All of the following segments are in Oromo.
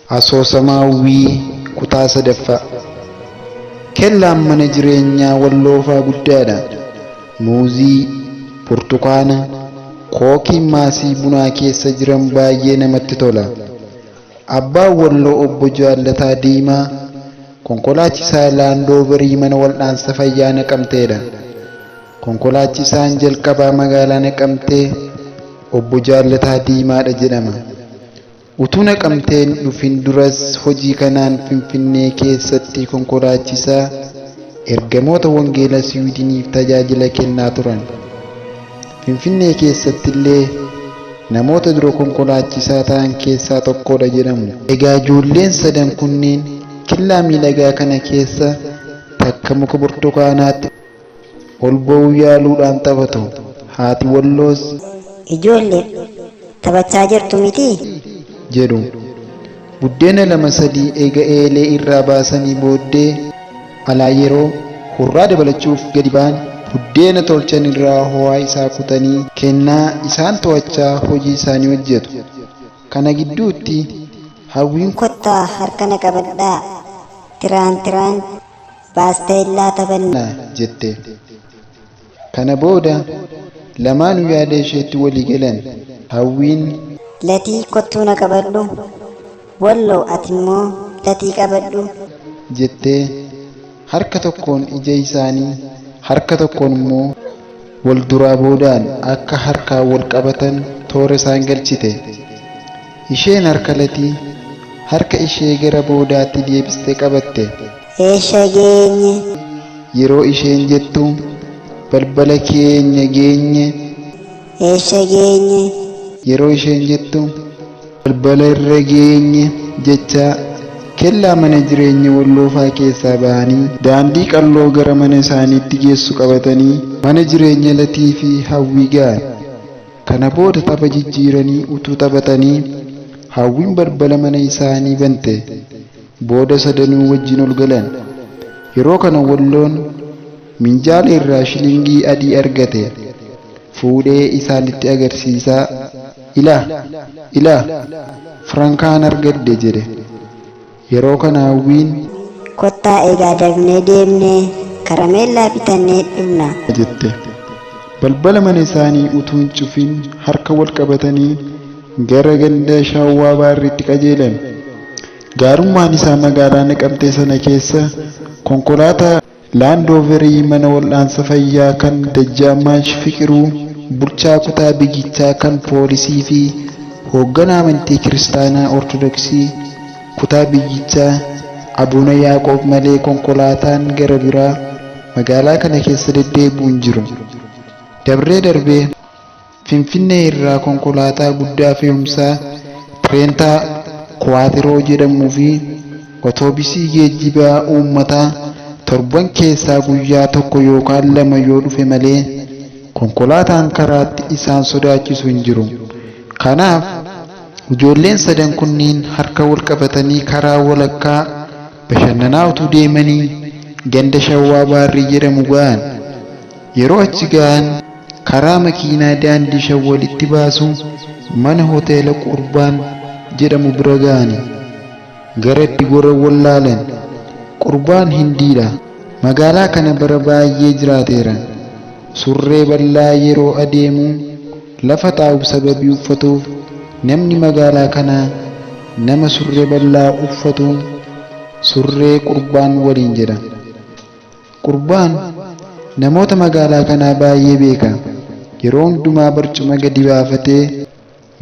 Asoosama Hawwii Kutaa 3ffaa. Kellaan mana jireenyaa Walloofaa guddaadha. Muuzii, burtukaana, kookiin maasii bunaa keessa jiran baay'ee namatti tola. Abbaan Walloo Obbo Jaallataa Diimaa konkolaachisaa Laandooverii mana wal'aansa fayyaa Naqamteedha. Konkolaachisaan jalqabaa magaalaa Naqamtee Obbo Jaallataa Diimaadha jedhama. Utuu Naqamteen dhufin duras hojii kanaan Finfinnee keessatti konkolaachisaa ergamoota Wangeela Siwiidiniif tajaajila kennaa turan. Finfinnee keessattillee namoota dura konkolaachisaa ta'an keessaa tokkodha jedhamu. Egaa ijoolleen sadan kunniin kellaa miidhagaa kana keessa takka muka burtukaanaatti ol ba'uu yaaluudhaan taphatu. Haati Walloos. Ijoolle, taphachaa jirtu mitii? jedhu. Buddeena lama sadii eega eelee irraa baasanii booddee alaa yeroo hurraa dabalachuuf gadi ba'an buddeena tolchan irraa ho'aa isaa kutanii kennaa isaan to'achaa hojii isaanii hojjetu. Kana gidduutti Hawwiin. Kottaa harka na qabadhaa, tiraan tiraan baasteellaa taphanna. jette. Kana booda lamaanuu yaada isheetti walii galan. Hawwiin. Latii kottuu na qabadhu. Walloo atimmoo Latii qabadhu. jettee harka tokkoon ija isaanii harka tokkoon immoo wal duraa boodaan akka harkaan wal qabatan toora isaan galchite. Isheen harka Latii harka ishee gara boodaatti deebistee qabatte. Eesha geenye? Yeroo isheen jettu balbala keenya geenye. Eesha geenye? Yeroo isheen jettu balbala irra geenye jechaa kellaa mana jireenya Walloofaa keessaa bahanii daandii qalloo gara mana isaaniitti geessu qabatanii mana jireenya Latii fi Hawwii ga'an. Kana booda tapha jijjiiranii utuu taphatanii Hawwiin balbala mana isaanii bante. Booda sadanuu wajjin ol galan. Yeroo kana Walloon minjaala irraa shilingii adii argate. Fuudhee isaanitti agarsiisaa, Ilaa! Ilaa! Frankaan argadhe jedhe. Yeroo kana Hawwiin. Kottaa egaa dafnee deemnee karameellaa bitannee dhufna. jette. Balbala mana isaanii utuu hin cufin harka wal qabatanii gara ganda Shawwaa Baarriitti qajeelan. Gaarummaan isaa magaalaa Naqamtee sana keessa konkolaataa Laandooverii mana wal'aansa fayyaa kan Dajjaammaach Fiqiruu, bulchaa kutaa biyyichaa kan poolisii fi hoogganaa amantii Kiristaanaa Ortodoksii kutaa biyyichaa Abuna Yaaqoob malee konkolaataan gara biraa magaalaa kana keessa deddeebi'u hin jiru. Dabree darbee. Finfinnee irraa konkolaataa guddaa fe'umsaa Tireentaa Kuwaatiroo jedhamuu fi otoobisii geejjiba uummataa torban keessaa guyyaa tokko yookaan lama yoo dhufe malee konkolaataan karaatti isaan sodaachisu hin jiru. Kanaaf ijoolleen sadan kunniin harka walqabatanii karaa walakkaa bashannanaa utuu deemanii ganda Shawwaa Baarrii jedhamu ga'an. Yeroo achi ga'an karaa makiinaa daandii Shawwalitti baasu mana Hoteela Qurbaan jedhamu bira ga'ani. Gara itti goran wallaalan. Qurbaan Hindiidha. Magaalaa kana bara baay'ee jiraateera. Surree bal'aa yeroo adeemu lafa taa'u sababii uffatuuf namni magaalaa kanaa nama surree bal'aa uffatuun Surree Qurbaan waliin jedha. Qurbaan namoota magaalaa kanaa baay'ee beeka. Yeroo hundumaa barcuma gadi baafatee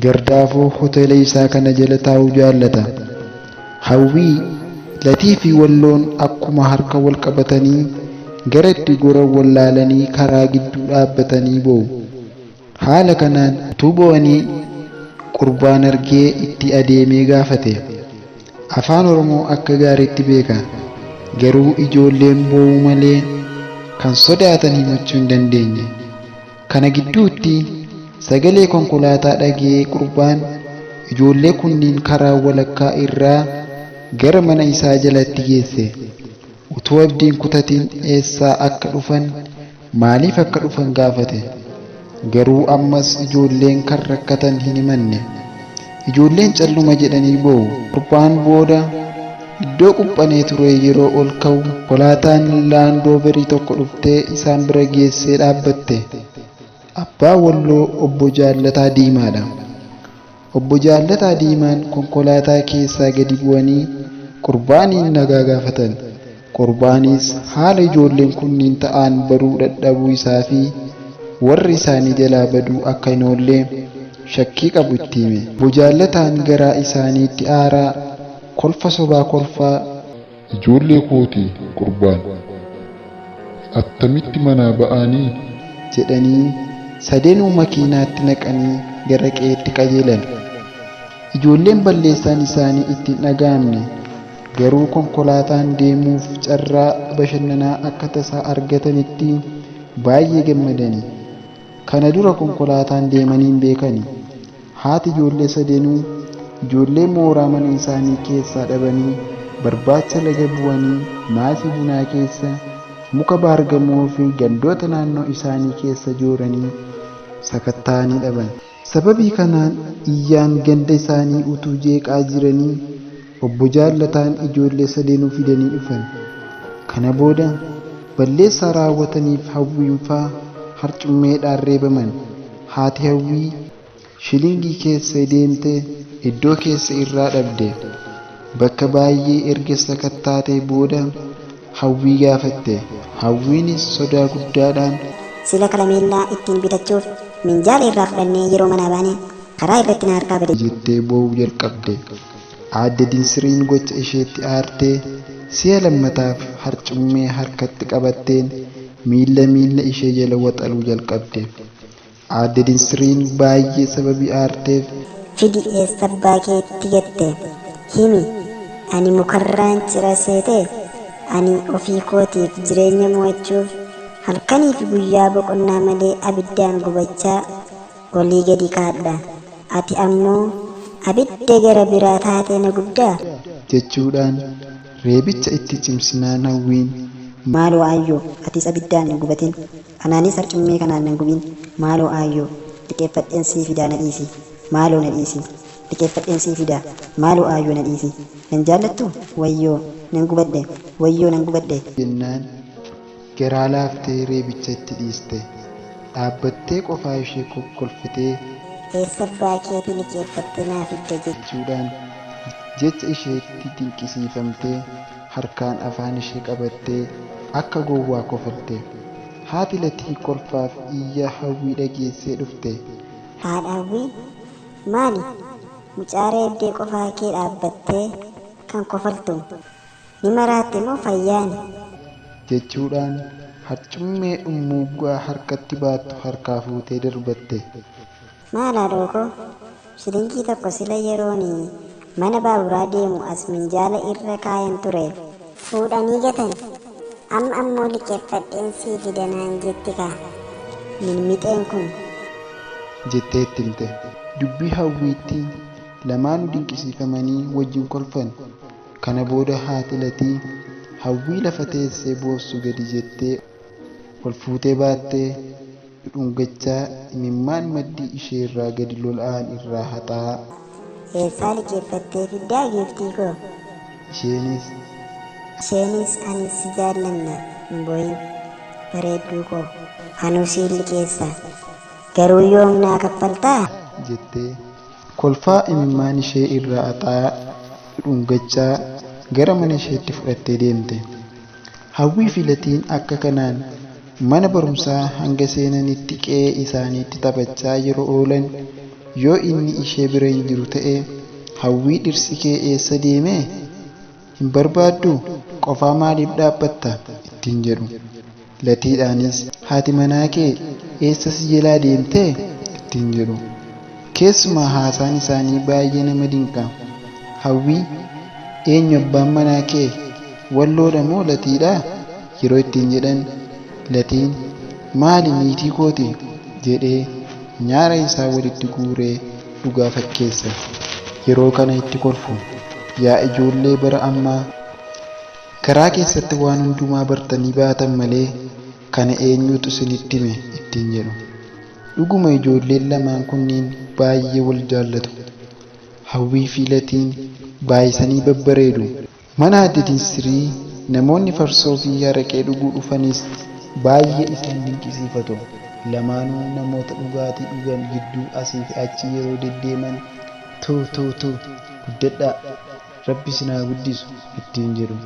gardaafoo hoteela isaa kana jala taa'uu jaallata. Hawwii, Latii fi Walloon akkuma harka wal qabatanii gara itti goran wallaalanii karaa gidduu dhaabbatanii boo'u. Haala kanaan utuu boo'anii Qurbaan argee itti adeemee gaafate. Afaan Oromoo akka gaariitti beeka. Garuu ijoolleen boo'uu malee kan sodaatan himachuu hin dandeenye. Kana gidduutti sagalee konkolaataa dhaga'ee Qurbaan ijoollee kunniin karaa walakkaa irraa gara mana isaa jalatti geesse. Utuu abdii hin kutatin eessaa akka dhufan, maaliif akka dhufan gaafate. Garuu ammas ijoolleen kan rakkatan hin himanne. Ijoolleen calluma jedhanii boo'u. Qurbaan booda iddoo quphanee ture yeroo ol ka'u konkolaataan laandooverii tokko dhuftee isaan bira geessee dhaabbatte. Abbaa Walloo Obbo Jaallataa Diimaadha. Obbo Jaallataa Diimaan konkolaataa keessaa gadi bu'anii Qurbaaniin nagaa gaafatan. Qurbaanis haala ijoolleen kunniin ta'an baruu dadhabuu isaa fi warri isaanii jalaa baduu akka hin oolle shakkii qabu itti hime. Obbo Jaallataan garaa isaaniitti aaraa kolfa sobaa kolfaa. Ijoollee kooti Qurbaan. Attamitti manaa ba'anii? jedhanii sadanuu makiinaatti naqanii gara qe'eetti qajeelan. Ijoolleen balleessaan isaanii itti hin dhaga'amne. Garuu konkolaataan deemuuf carraa bashannanaa akka tasaa argatanitti baay'ee gammadani. Kana dura konkolaataan deemanii hin beekani. Haati ijoollee sadanuu ijoollee mooraa mana isaanii keessaa dhabanii barbaacha laga bu'anii maasii bunaa keessa muka baargamoo fi gandoota naannoo isaanii keessa jooranii sakatta'anii dhaban. Sababii kanaan iyyaan ganda isaanii utuu jeeqaa jiranii Obbo Jaallataan ijoollee sadanuu fidanii dhufan. Kana booda balleessaa raawwataniif Hawwiinfaa harcummeedhaan reebaman. Haati Hawwii shilingii keessa deemte iddoo keessa irraa dhabde. Bakka baay'ee erga sakattaatee booda Hawwii gaafatte. Hawwiinis sodaa guddaadhaan. Sila kalameellaa ittiin bitachuuf minjaala irraa fudhannee yeroo manaa baane karaa irratti na harkaa bade. jettee boo'uu jalqabde. Aadde Dinsiriin gocha isheetti aartee si'a lammataaf harcummee harkatti qabatteen miilla miilla ishee jala waxaluu jalqabde. Aadde Dinsiriin baay'ee sababii aarteef. Fidi eessa abbaa keetti gatte? Himi, ani mukarraan cira seetee? Ani ofii kootiif jireenya mo'achuuf halkanii fi guyyaa boqonnaa malee abiddaan gubachaa olii gadi kaadha. Ati ammoo abidda gara biraa taatee na gubdaa? jechuudhaan reebicha itti cimsinaan Hawwiin. Maaloo aayyoo, atis abiddaan hin gubatin. Anaanis harcummee kanaan nan gubin. Maaloo aayyoo, liqeeffadheen sii fidaa na dhiisi. Maaloo na dhiisi. Liqeeffadheen sii fidaa. Maaloo aayyoo na dhiisi. Nan jaallattuu? Wayyoo, nan gubadhe. Wayyoo, nan gubadhe. jennaan garaa laaftee reebicha itti dhiiste. Dhaabbattee qofaa ishee kokkolfitee. Eessa abbaa keetii liqeeffattee naa fidda jechuudhaan jecha isheetti dinqisiifamtee harkaan afaan ishee qabattee akka gowwaa kofalte. Haati Latii kolfaaf iyya Hawwii dhageessee dhufte. Haadha Hawwii, Maali mucaa reebdee qofaa kee dhaabbattee kan kofaltu? Ni maraatte moo fayyaani? jechuudhaan harcummee dhummuuggaa harkatti baattu harkaa fuutee darbatte. Maal haadhoo koo? Shilingii tokko sila yerooni mana baaburaa deemu as minjaala irra kaayen ture. Fuudhanii gatan. Amma ammoo liqeeffadheen sii fida naan jetti kaa minmixeen kun. jettee itti himte. Dubbii Hawwiitti lamaanuu dinqisiifamanii wajjin kolfan. Kana booda haati Latii Hawwii lafa teessee boossu gadi jettee ol fuutee baattee dhudhungachaa imimmaan maddii isheerraa gadi lola'an irraa haxaa'aa. Eessaa liqeeffattee fiddaa giiftii koo? Isheenis. Isheenis anis si jaallanna hin boo'in bareedduu koo anuu siin liqeessa garuu yoom naa kaffaltaa? jettee kolfaa imimmaan ishee irraa haxaa'aa dhudhungachaa gara mana isheetti fudhattee deemte. Hawwii fi Latiin akka kanaan mana barumsaa hanga seenanitti qe'ee isaaniitti taphachaa yeroo oolan yoo inni ishee bira hin jiru ta'e Hawwii dhirsi kee eessa deeme? Hin barbaadduu? Qofaa maaliif dhaabbatta? ittiin jedhu. Latiidhaanis haati manaa kee eessa si jalaa deemte? ittiin jedhu. Keessumaa haasaan isaanii baay'ee nama dinqa. Hawwii, Eenyu abbaan manaa kee? Walloodha moo Latiidha? yeroo ittiin jedhan Latiin, Maali niitii kooti? jedhee nyaara isaa walitti guuree dhugaa fakkeessa. Yeroo kana itti kolfu. Yaa ijoollee bara ammaa karaa keessatti waan hundumaa bartanii baatan malee kana eenyutu isinitti hime ittiin jedhu. Dhuguma ijoolleen lamaan kunniin baay'ee wal jaallatu. Hawwii fi Latiin baay'isanii babbareedu. Mana Aadde Dinsirii namoonni farsoo fi haraqee dhuguu dhufanis baay'ee isaan dinqisiifatu. Lamaanuu namoota dhugaatii dhugan gidduu asii fi achi yeroo deddeeman tuu tuu tuu guddadhaa rabbi isin haa guddisu ittiin jedhu.